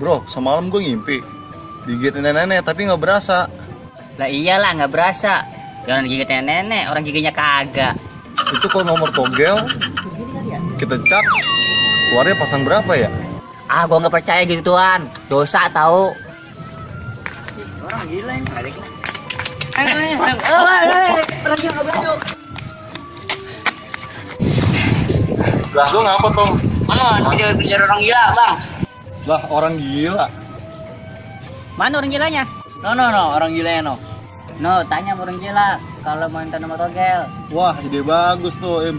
Bro, semalam gue ngimpi digigitin nenek tapi nggak berasa. Lah iyalah nggak berasa. Jangan gigitnya nenek, orang giginya kagak. Itu kalau nomor togel kita cak, keluarnya pasang berapa ya? Ah, gua nggak percaya gituan. Dosa tahu. Orang gila ini, nggak ada kelas. Orang gila nggak betul. Lah, lu ngapa Tom? Mana kejar orang gila, Bang? Lah, orang gila. Mana orang gilanya? No, orang gilanya no. No, tanya sama orang gila kalau mau minta nomor togel. Wah, ide bagus tuh, Im.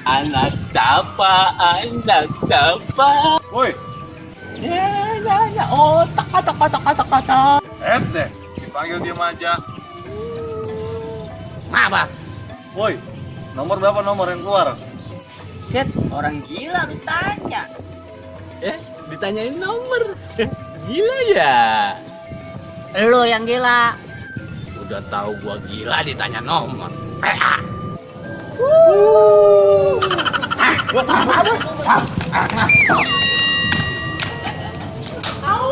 Anak siapa? Woi, Ya, otak. deh, dipanggil diam aja. Apa? Woi, nomor berapa nomor yang keluar? Set, orang gila lu tanya. Ditanyain nomor. Gila ya. Lu yang gila. Udah tahu gua gila ditanya nomor. Au,